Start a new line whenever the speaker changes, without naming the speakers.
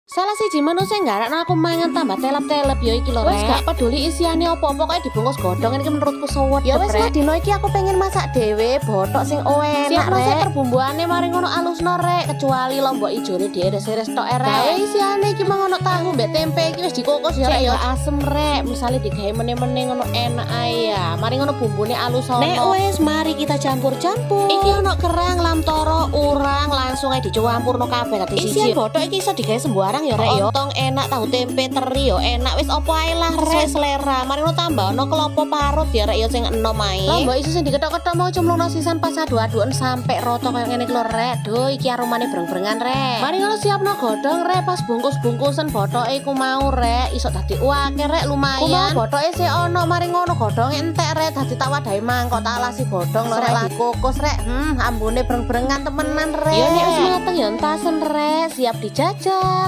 Salah siji menu sing nggarakno aku mangan tambah telap-telep ya iki lho, Rek. Wis gak peduli isiane apa, pokoke dibungkus godhong ini menurutku suwedep. Ya wis lah, dino iki aku pengen masak dhewe botok sing enak. Siap rek. Perbumbuane, mari ngono alusno, Rek, kecuali lombok ijone diiris-iris tok, Rek. Gawe isiane iki mau ono tahu mbek tempe, iki wis dikukus ya, Rek, ya asem, Rek. Misale digawe mene-mene ngono enak ae ya. Mari ngono bumbune alus ono. Nek wis, mari kita campur-campur. Iki ono kerang, lamtoro, urang, langsung ae dicampurno kabeh dadi siji. Isian botok iki iso digawe sembarang ya, Rek, yo. Ontong enak, tahu tempe teri yo enak, wis opo ae lah, Rek, selera. Mari ngono tambah ono klopo parut ya, Rek, yo sing enom ae. Lombok iso sing diketok-ketok mau cemplungno sisan pas adu-aduan sampai roto koyo ngene iki lho, Rek. Duh, iki aromane breng-brengan, Rek. Mari ngono siapno godhong, Rek, pas bungkus-bungkusan botoke iku mau, Rek, iso dadi akeh, Rek, lumayan. Ku mau botoke sik ono, mari ngono godhonge entek, Rek, dadi tak wadahi mangkok, tak alasi godhong lho, Rek, dikukus, Rek. Ambune breng-brengan temenan, Rek. Yo nek wis mateng ya entasen, Rek, siap dijajal.